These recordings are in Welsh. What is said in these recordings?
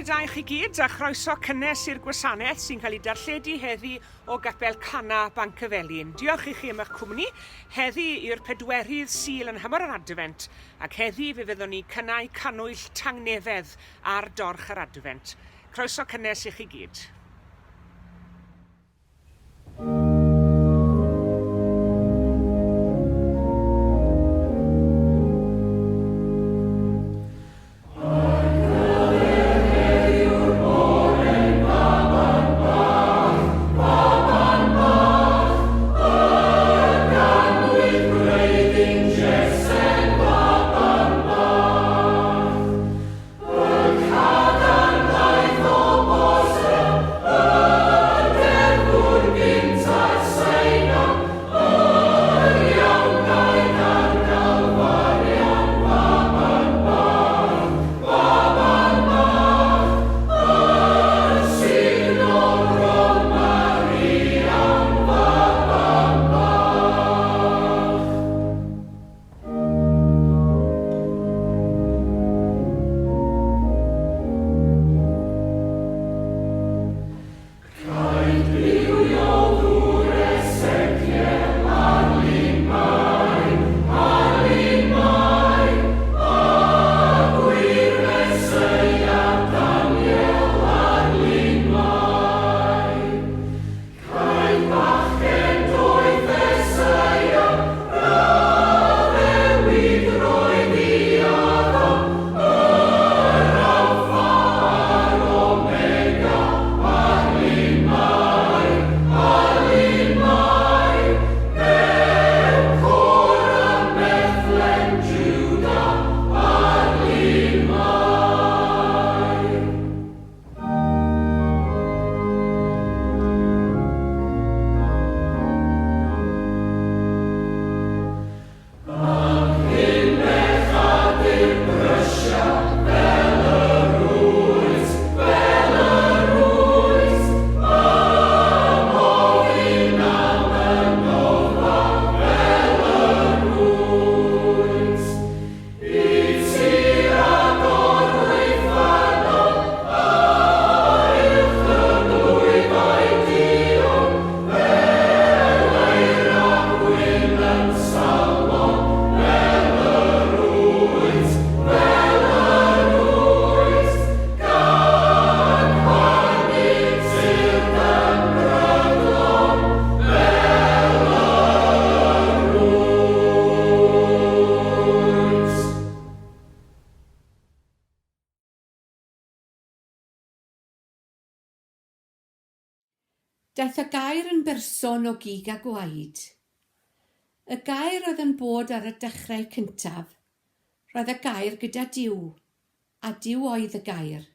Bore da i chi gyd a chroeso cynnes i'r gwasanaeth sy'n cael ei darlledu heddi o Gapel Cana Bancyfelin. Diolch i chi am eich cwmni. Heddi yw'r pedwerydd Sul yn nhymor yr Adfent ac heddi fe fyddwn ni'n cynnau cannwyll tangnefedd ar dorch yr Adfent. Croeso cynnes i chi gyd. Daeth y Gair yn berson o gig a gwaed. Y Gair oedd yn bod ar y dechrau cyntaf. Roedd y Gair gyda Duw, a Duw oedd y Gair.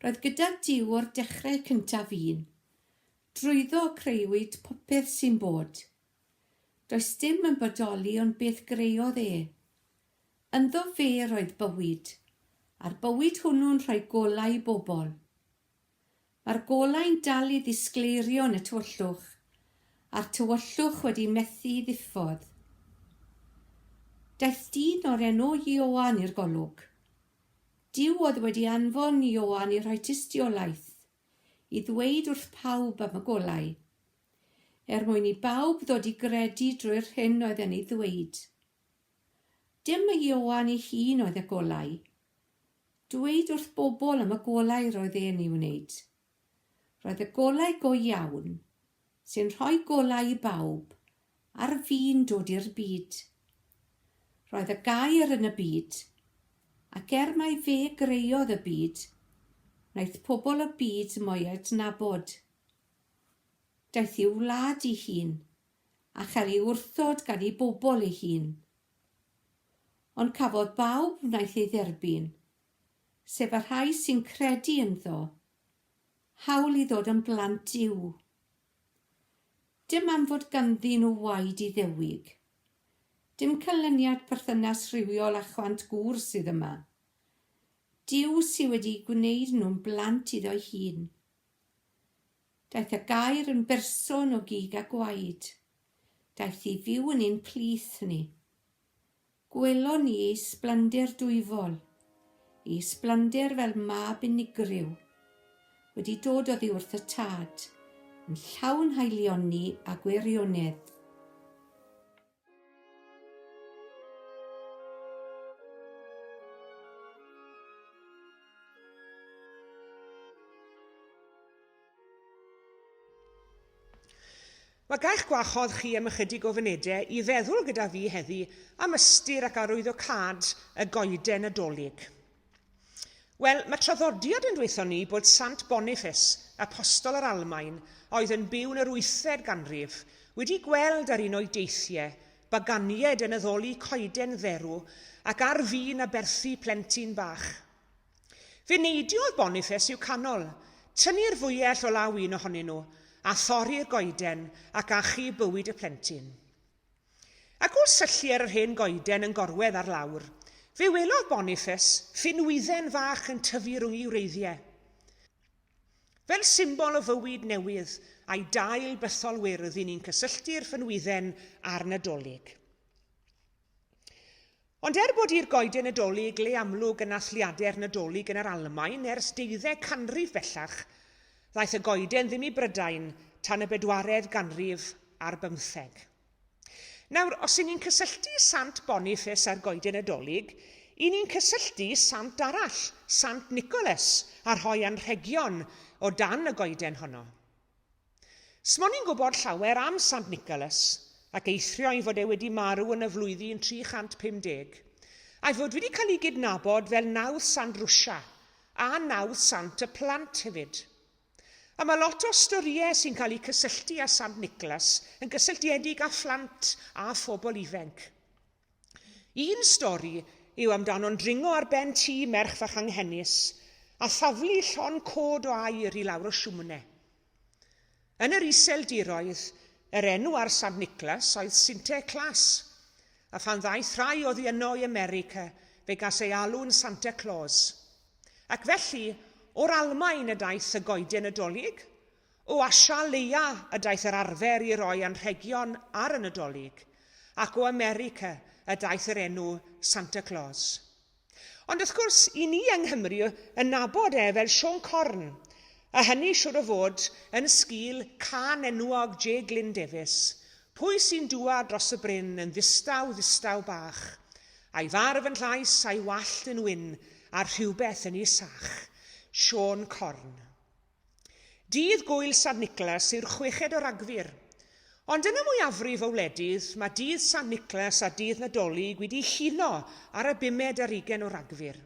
Roedd gyda Duw o'r dechrau cyntaf un. Drwyddo y creuwyd popeth sy'n bod. Does dim yn bodoli ond beth greodd e. Ynddo fe roedd bywyd, a'r bywyd hwnnw'n rhoi golau i bobl. Mae'r golau'n dal i ddisgleirio yn y tywyllwch, a'r tywyllwch wedi methu i ddiffodd. Daeth dyn o'r enw Ioan i'r golwg. Duw oedd wedi anfon Ioan i rhoi tystiolaeth, i ddweud wrth pawb am y golau, er mwyn i bawb ddod i gredu drwy'r hyn oedd e'n ei ddweud. Dim y Ioan ei hun oedd y golau, Dweud wrth bobl am y golau roedd e'n ei wneud. Roedd y golau go iawn, sy'n rhoi golau i bawb, ar fin dod i'r byd. Roedd y gair yn y byd, ac er mai fe greodd y byd, wnaeth pobl y byd mo'i adnabod. Daeth i'w wlad ei hun, a chael ei wrthod gan ei bobl ei hun. Ond cafodd bawb wnaeth ei dderbyn, sef y rhai sy'n credu ynddo, hawl i ddod yn blant Duw. Dim am fod ganddyn nhw waed Iddewig. Dim canlyniad perthynas rhywiol a chwant gŵr sydd yma. Duw sy wedi eu gwneud nhw'n blant iddo'i hun. Daeth y Gair yn berson o gig a gwaed. Daeth i fyw yn ein plith ni. Gwelon ni ei sblander dwyfol. Ei ysblander fel mab unigryw, wedi dod oddi wrth y Tad, yn llawn haelioni a gwirionedd. Mae gaich gwahodd chi am ychydig o funudau i feddwl gyda fi heddi am ystyr ac arwyddocâd y goeden Nadolig. Wel, mae traddodiad yn dweutho ni bod Sant Boniface, apostol yr Almaen, a oedd yn byw yn yr wythfed ganrif, wedi gweld ar un o'i deithiau baganiaid yn addoli coeden dderw ac ar fin aberthu plentyn bach. Fe neidiodd Boniface i'w canol, tynnu'r fwyell o law un ohonyn nhw, a thorri'r goeden ac achub bywyd y plentyn. Ac wrth syllu ar yr hen goeden yn gorwedd ar lawr, fe welodd Boniface ffinwydden fach yn tyfu rhwng ei wreiddiau. Fel symbol o fywyd newydd a'i dail bythol wyrdd i ni'n cysylltu'r ffynwydden â'r Nadolig. Ond er bod i'r goeden Nadolig le amlwg yn nathliadau'r Nadolig yn yr Almaen ers deuddeg canrif bellach, ddaeth y goeden ddim i Brydain tan y bedwaredd ganrif ar bymtheg. Nawr, os y'n ni'n cysylltu Sant Boniface â'r goeden Nadolig, y'n ni'n cysylltu sant arall, Sant Nicholas, a rhoi anrhegion o dan y goeden honno. S'mon i'n gwybod llawer am Sant Nicholas, ac eithrio ei fod e wedi marw yn y flwyddyn 350, a'i fod wedi cael ei gydnabod fel nawdd sant Rwsia, a nawdd sant y plant hefyd. A mae lot o storïau sy'n cael eu cysylltu â Sant Nicholas yn gysylltiedig â phlant a phobl ifanc. Un stori yw amdano'n dringo ar ben tŷ merch fach anghenus a thaflu llond cod o aur i lawr o siwmne. Yn yr Iseldiroedd, yr enw ar Sant Niclas oedd Sinterklaas, a phan ddaeth rhai oddi yno i America, fe gas ei alw'n Santa Claus. Ac felly, o'r Almaen y daeth y goeden Nadolig, O Asia Leia y daeth yr arfer i roi anrhegion ar y Nadolig, ac o America y daeth yr enw Santa Claus. Ond wrth gwrs, i ni yng Nghymru yn nabod e fel Siôn Corn, a hynny siwr o fod yn sgil cân enwog J Glyn Davies, Pwy sy'n dŵad dros y bryn yn ddistaw, ddistaw bach, a'i farf yn llaes, a'i wallt yn wyn, a rhywbeth yn ei sach? Siôn Corn. Dydd Gŵyl Sant Niclas yw'r chweched o Ragfyr. Ond yn y mwyafrif o wledydd, mae Dydd Sant Niclas a Dydd Nadolig wedi huno ar y bumed ar hugain o Ragfyr.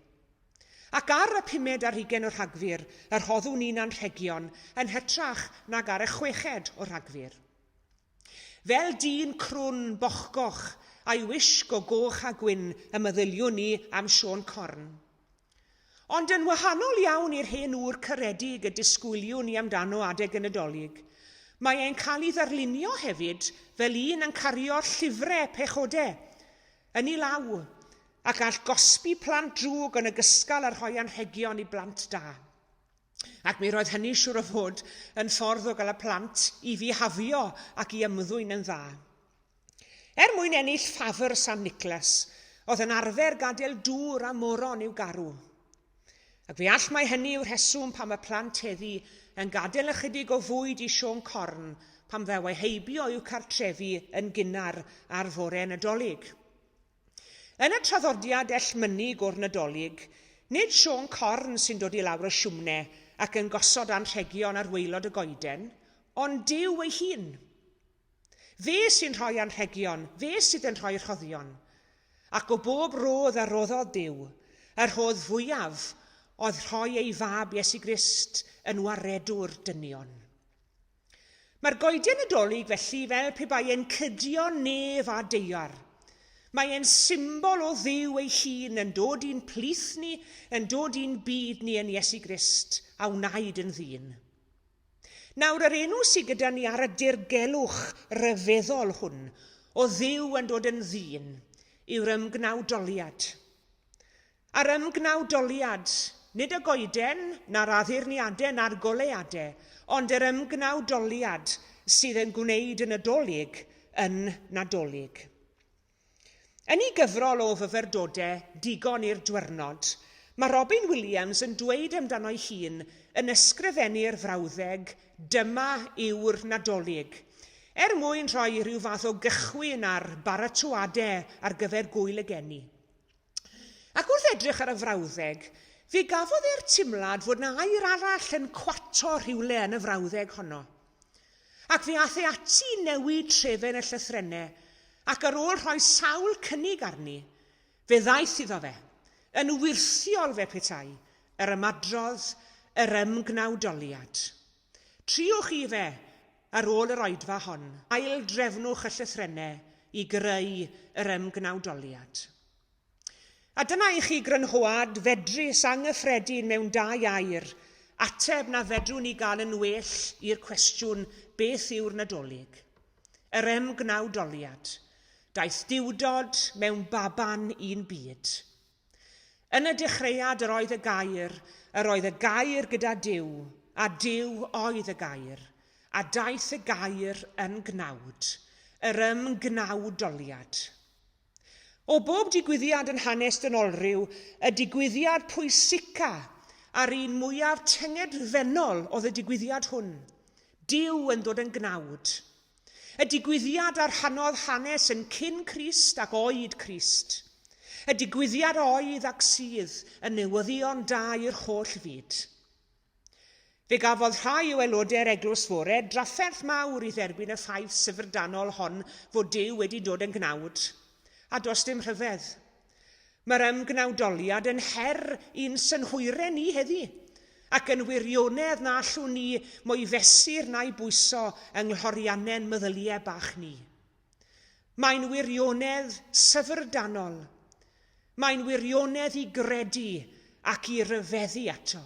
Ac ar y pumed ar hugain o Rhagfyr y rhoddwn ni'n anrhegion yn hytrach nag ar y chweched o Ragfyr. Fel dyn crwn bochgoch a'i wisg o goch a gwyn y meddyliwn ni am Siôn Corn. Ond yn wahanol iawn i'r hen ŵr caredig y disgwyliwn ni amdano adeg y Nadolig, mae e'n cael ei ddarlunio hefyd fel un yn cario llyfre pechode yn ei law, ac all gosbi plant drwg yn ogystal â rhoi anrhegion i blant da. Ac mi roedd hynny siŵr o fod yn ffordd o gael y plant i fihafio ac i ymddwyn yn dda. Er mwyn ennill ffafr Sant Niclas, oedd yn arfer gadael dŵr a moron i'w garw. Ac fe all mai hynny yw'r rheswm pam y plant heddi yn gadael ychydig o fwyd i Siôn Corn pan ddaw e heibio i'w cartrefi yn gynnar ar fore Nadolig. Yn y traddodiad ellmynnig o'r Nadolig, nid Siôn Corn sy'n dod i lawr y siwmne ac yn gosod anrhegion ar waelod y goeden, ond Duw ei hun. Fe sy'n rhoi anrhegion, fe sydd yn rhoi rhoddion. Ac o bob rhodd a roddodd Duw, y rhodd fwyaf oedd rhoi ei fab Iesu Grist yn waredwr dynion. Mae'r goeden Nadolig felly fel pe bai e'n cydio nef a daear. Mae e'n symbol o Dduw ei hun yn dod i'n plith ni, yn dod i'n byd ni yn Iesu Grist, a wnaed yn ddyn. Nawr, yr enw sydd gyda ni ar y dirgelwch ryfeddol hwn o Dduw yn dod yn ddyn yw'r ymgnawdoliad. A'r ymgnawdoliad, nid y goeden, na'r addurniadau, na'r goleuadau, ond yr ymgnawdoliad sydd yn gwneud y Nadolig yn Nadolig. Yn ei gyfrol o fyfyrdodau Digon i'r Dwyrnod, Mae Robin Williams yn dweud amdano'i hun yn ysgrifennu'r frawddeg 'Dyma yw'r Nadolig', er mwyn rhoi rhyw fath o gychwyn ar baratoadau ar gyfer Gŵyl y Geni. Ac wrth edrych ar y frawddeg, fe gafodd e'r timlad fod 'na air arall yn cwato rhywle yn y frawddeg honno. Ac fe ath e ati i newid trefen y llythrennau, ac ar ôl rhoi sawl cynnig arni, fe ddaeth iddo fe, yn wyrthiol fe petai, yr ymadrodd, yr ymgnawdoliad. Triwch i fe, ar ôl yr oedfa hon, ail-drefnwch y llythrennau i greu yr ymgnawdoliad. A dyna i chi grynhoad fedrus anghyffredin mewn dau air, ateb na fedrwn ni gael yn well i'r cwestiwn beth yw'r Nadolig? Yr ymgnawdoliad. Daeth Duwdod mewn baban i'n byd. Yn y dechreuad yr oedd y Gair, yr oedd y Gair gyda Duw, a Duw oedd y Gair, a daeth y Gair yn gnawd, yr ymgnawdoliad. O bob digwyddiad yn hanes dynolryw, y digwyddiad pwysica a'r un mwyaf tyngedfennol oedd y digwyddiad hwn, Duw yn dod yn gnawd. Y digwyddiad a rhannodd hanes yn cyn Crist ac oed Crist. Y digwyddiad oedd ac sydd yn newyddion da i'r holl fyd. Fe gafodd rhai o aelodau'r Eglwys Fore drafferth mawr i dderbyn y ffaith syfrdanol hon fod Duw wedi dod yn gnawd. A does dim rhyfedd. Mae'r ymgnawdoliad yn her i'n synhwyrau ni heddi, ac yn wirionedd na allwn ni mo'i fesur na'i bwyso yng nghloriannen meddyliau bach ni. Mae'n wirionedd syfrdanol. Mae'n wirionedd i gredu ac i ryfeddu ato.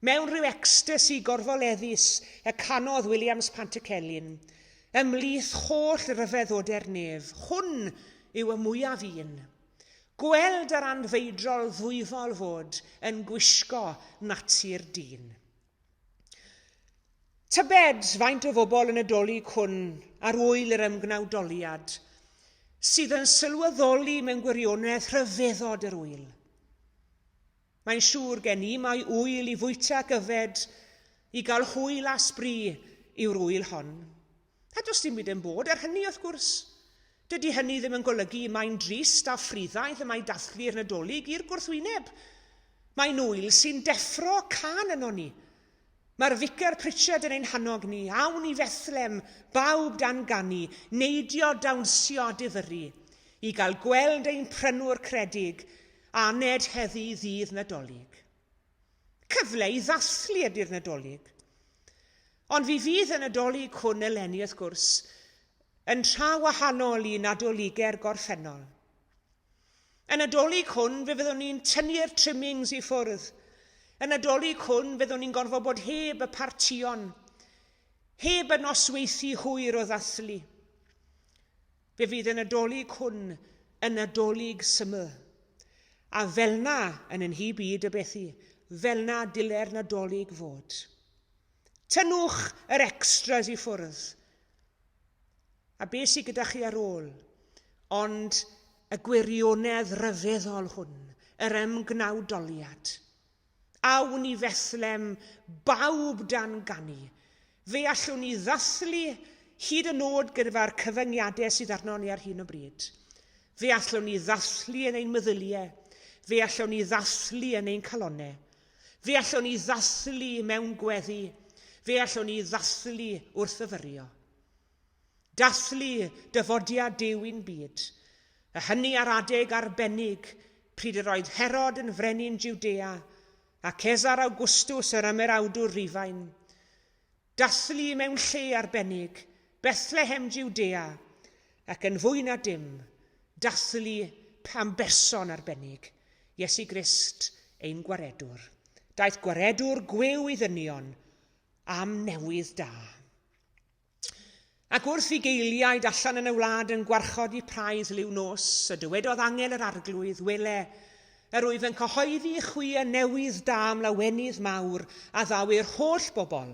Mewn rhyw ecstasi gorfoleddus y canodd Williams Pantycelyn, ymhlith holl ryfeddodau'r nef, hwn yw y mwyaf un. Gweld yr anfeidrol ddwyfol fod yn gwisgo natur dyn. Tybed faint o fobl yn y Dolig hwn ar ŵyl yr ymgnawdoliad sydd yn sylweddoli mewn gwirionedd rhyfeddod yr ŵyl. Mae'n siŵr gen i mai ŵyl i fwyta ac yfed, i gael hwyl a sbri yw'r ŵyl hon. A does dim byd yn bod ar hynny, wrth gwrs. Dydy hynny ddim yn golygu mai'n drist a phruddaidd y mae dathlu'r Nadolig i'r gwrthwyneb. Mae'n ŵyl sy'n deffro cân ynon ni. Mae'r Ficer Pritchard yn ein hannog ni, awn i Fethlem, bawb dan ganu, neidio, dawnsio a difyrru, i gael gweld ein Prynwr credig, aned heddi ddydd Nadolig. Cyfle i ddathlu ydy'r Nadolig. Ond fi fydd y Nadolig hwn eleni, wrth gwrs, yn tra wahanol i Nadoligau'r gorffennol. Y Nadolig hwn, fe fyddwn ni'n tynnu'r trimmings i ffwrdd. Y Nadolig hwn, fyddwn ni'n gorfod bod heb y partïon, heb y nosweithi hwyr o ddathlu. Fe fydd y Nadolig hwn yn Nadolig syml. A fel'na, yn yn nhyb i, dybethi, fel'na dyle'r Nadolig fod. Tynnwch yr extras i ffwrdd. A be sy gyda chi ar ôl? Ond y gwirionedd ryfeddol hwn, yr ymgnawdoliad. Awn i Fethlem, bawb dan ganu. Fe allwn ni ddathlu hyd yn nod gyda'r cyfyngiadau sydd arnon ni ar hyn o bryd. Fe allwn ni ddathlu yn ein meddyliau. Fe allwn ni ddathlu yn ein calonnau. Fe allwn ni ddathlu mewn gweddi. Fe allwn ni ddathlu wrth fyfyrio. Dathlu dyfodiad Duw i'n byd, a hynny ar adeg arbennig pryd yr oedd Herod yn frenin Jwdea a Cesar Augustus yr ymerawdwr Rufain. Dathlu mewn lle arbennig, Bethlehem Jwdea, ac yn fwy na dim, dathlu am berson arbennig, Iesu Grist ein Gwaredwr. Daeth Gwaredwr gwiw i ddynion am newydd da. Ac wrth i geiliaid allan yn y wlad yn gwarchod i praidd liw nos, y dywedodd angel yr Arglwydd, Wele, yr wyf yn cyhoeddi i chwi y newydd da am lawenydd mawr a ddaw i'r holl bobl.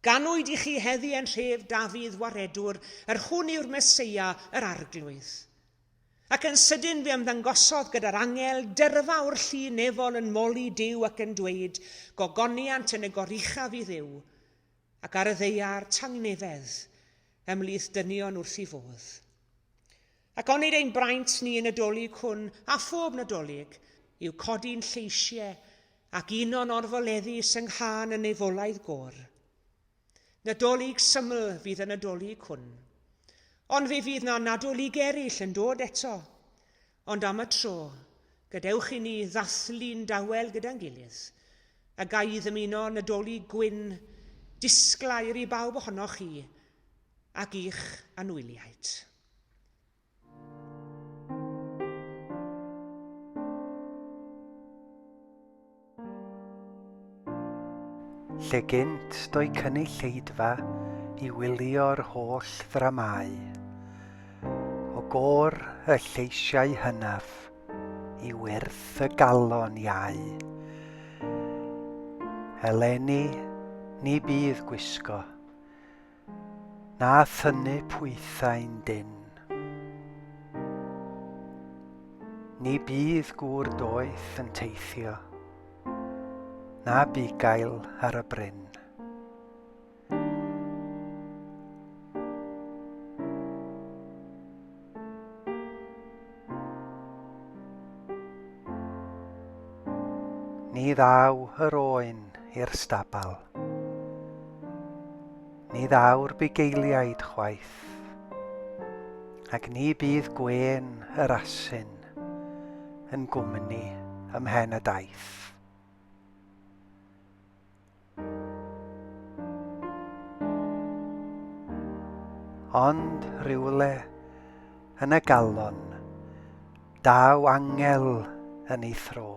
Ganwyd i chi heddi yn nhref Dafydd Waredwr, yr hwn yw'r Meseia, yr Arglwydd. Ac yn sydyn fe ymddangosodd gyda'r angel dyrfa o'r llu nefol yn moli Duw ac yn dweud, Gogoniant yn y goruchaf i Dduw, ac ar y ddaear tangnefedd ymhlith dynion wrth i fodd. Ac onid ein braint ni y Nadolig hwn, a phob Nadolig, yw codi'n lleisiau ac uno'n orfoleddus yng nghân y nefolaidd gôr? Nadolig syml fydd y Nadolig hwn. Ond fe fydd 'na Nadolig eraill yn dod eto. Ond am y tro, gadewch i ni ddathlu'n dawel gyda'n gilydd, a ga i ddymuno Nadolig gwyn disglair i bawb ohonoch chi ac i'ch anwyliaid. Lle gynt doi cynulleidfa i wylio'r holl ddramâu. O gôr y lleisiau hynaf i wyrth y galon iau. Eleni ni bydd gwisgo Na thynnu pwythau'n dynn. Ni bydd gŵr doeth yn teithio, na bugail ar y bryn. Ni ddaw yr oen i'r stabal. Ni ddaw'r bugeiliaid chwaith, ac ni bydd gwên yr asyn yn gwmni ym mhen y daith. Ond rhywle yn y galon, daw angel yn ei thro,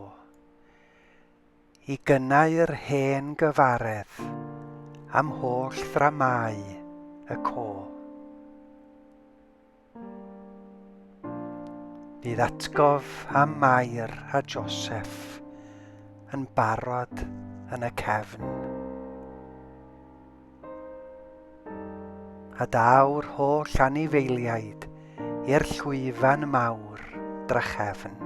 i gynnau'r hen gyfaredd am holl ddramâu y co. Bydd atgof am Mair a Joseff yn barod yn y cefn. A daw'r holl anifeiliaid i'r llwyfan mawr drachefn.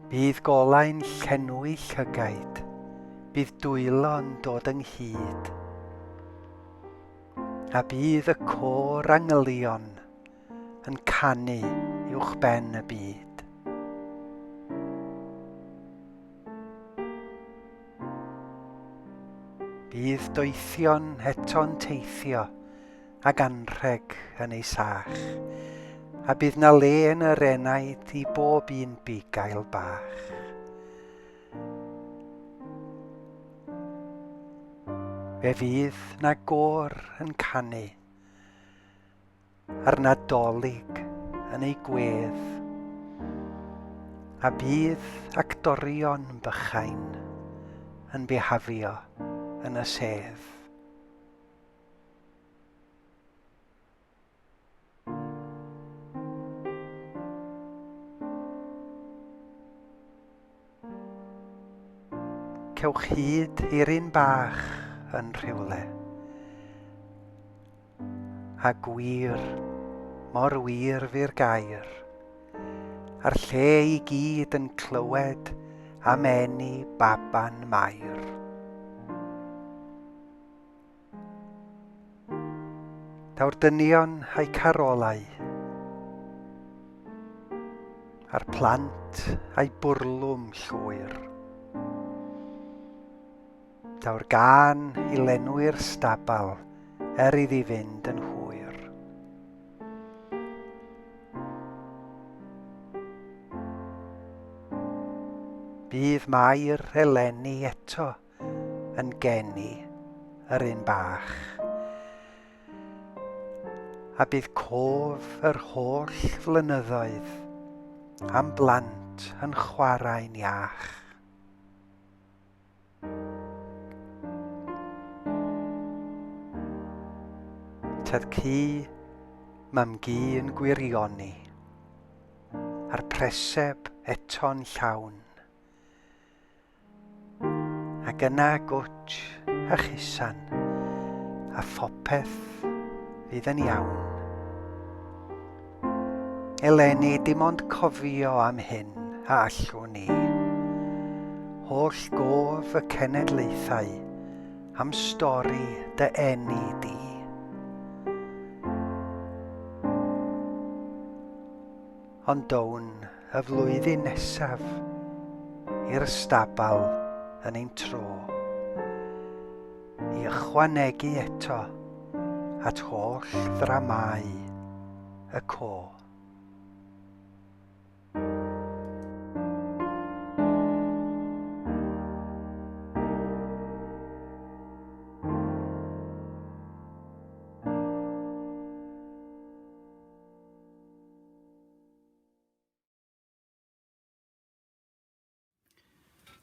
Bydd golau'n llenwi llygaid, bydd dwylo'n dod ynghyd, a bydd y côr angylion yn canu uwch ben y byd. Bydd doethion eto'n teithio ag anrheg yn ei sach, a bydd 'na le yn yr enaid i bob un bugail bach. Fe fydd 'na gôr yn canu, a'r Nadolig yn ei gwedd, a bydd actorion bychain yn bihafio yn y sedd. Cewch hyd i'r un bach yn rhywle. A gwir, mor wir fu'r gair, a'r lle i gyd yn clywed am eni baban Mair. Daw'r dynion a'u carolau, a'r plant a'u bwrlwm llwyr. Daw'r gân i lenwi'r stabal er iddi fynd yn hwyr. Bydd Mair eleni eto yn geni yr un bach. A bydd cof yr holl flynyddoedd am blant yn chwarae'n iach. Tad cu, mam gu yn gwirioni, a'r preseb eto'n llawn. Ac yna gwtsh a chusan, a phopeth fydd yn iawn. Eleni, dim ond cofio am hyn a allwn ni. Holl gof y cenedlaethau am stori dy eni di. Ond down y flwyddyn nesaf i'r stabal yn ein tro i ychwanegu eto at holl ddramâu y co.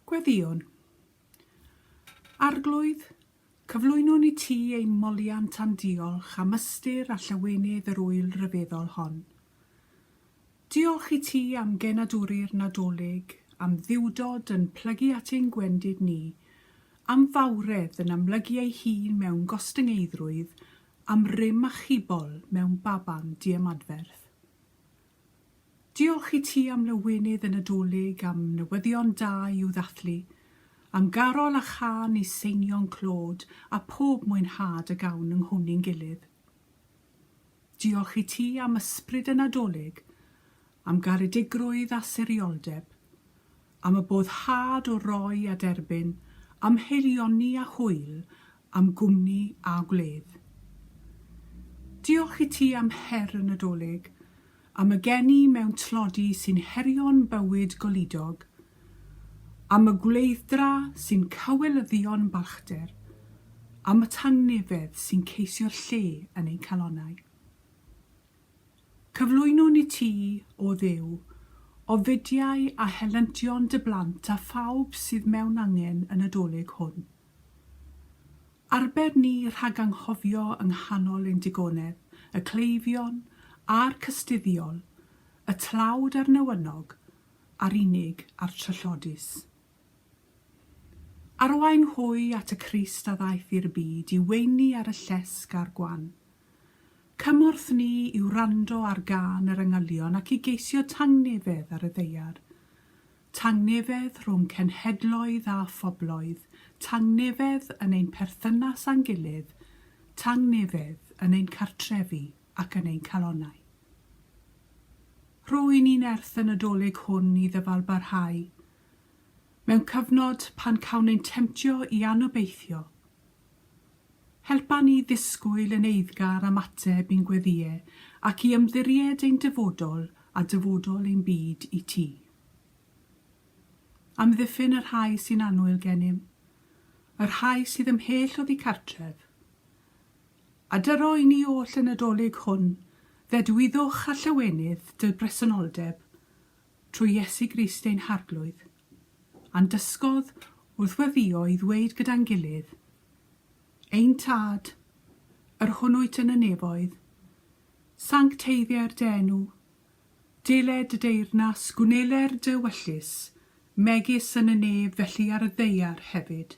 Gweddïwn. Arglwydd, cyflwynwn i ti ein moliant a'n diolch am ystyr a llawenydd yr ŵyl ryfeddol hon. Diolch i ti am genadwri'r Nadolig, am dduwdod yn plygu at ein gwendid ni, am fawredd yn amlygu ei hun mewn gostyngeiddrwydd, am rym achubol mewn baban diamadferth. Diolch i ti am lawenydd y Nadolig, am newyddion da i'w ddathlu, am garol a chân i seinio'n clod a phob mwynhad a gawn yng nghwmni'n gilydd. Diolch i ti am ysbryd y Nadolig, am garedigrwydd a sirioldeb, am y boddhad o roi a derbyn, am haelioni a hwyl, am gwmni a gwledd. Diolch i ti am her y Nadolig, am y geni mewn tlodi sy'n herio'n bywyd goludog, am y gwleidd-dra sy'n cywilyddio'n balchder, am y tangnefedd sy'n ceisio lle yn ein calonnau. Cyflwynwn i ti, O Dduw, ofidiau a helyntion dy blant a phawb sydd mewn angen y Nadolig hwn. Arbed ni rhag anghofio yng nghanol ein digonedd, y cleifion a'r cystuddiol, y tlawd a'r newynog, a'r unig a'r trallodus. Arwain hwy at y Crist a ddaeth i'r byd i weini ar y llesg a'r gwan. Cymorth ni i wrando ar gân yr angylion ac i geisio tangnefedd ar y ddaear. Tangnefedd rhwng cenhedloedd a phobloedd, tangnefedd yn ein perthynas â'n gilydd, tangnefedd yn ein cartrefi ac yn ein calonnau. Rho i ni nerth y Nadolig hwn i ddyfalbarhau, mewn cyfnod pan cawn ein temtio i anobeithio, Helpa ni ddisgwyl yn eiddgar am ateb i'n gweddïe ac i ymddiried ein dyfodol a dyfodol ein byd i ti. Amddiffyn y rhai sy'n annwyl gennym, y rhai sydd ymhell oddi cartref. A dyro i ni oll y Nadolig hwn ddedwyddwch a llawenydd dy bresenoldeb trwy Iesu Grist ein Harglwydd, a'n dysgodd wrth weddïo i ddweud gyda'n gilydd, Ein Tad, yr hwn wyt yn y nefoedd, sancteiddier dy enw, deled dy deyrnas, gwneler dy ewyllys, megis yn y nef felly ar y ddaear hefyd.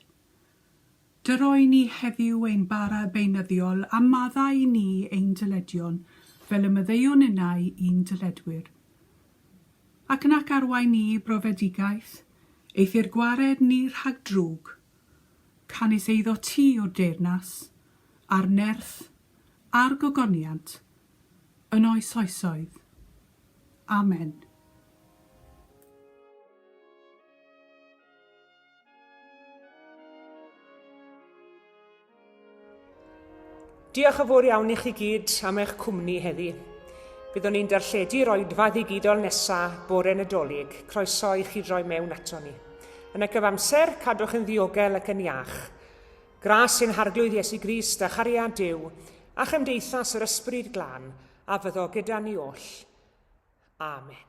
Dyro i ni heddiw ein bara beunyddiol, a maddau i ni ein dyledion, fel y maddeuwn innau i'n dyledwyr. Ac nac arwain ni i brofedigaeth, eithr gwared ni rhag drwg. Canys eiddo ti yw'r deyrnas, a'r nerth, a'r gogoniant, yn oes oesoedd. Amen. Diolch yn fawr iawn i chi gyd am eich cwmni heddi. Byddwn ni'n darlledu'r oedfa ddigidol nesa bore Nadolig. Croeso i chi droi mewn ato ni. Yn y cyfamser, cadwch yn ddiogel ac yn iach. Gras ein Harglwydd Iesu Grist a chariad Duw a chymdeithas yr Ysbryd Glân a fyddo gyda ni oll. Amen.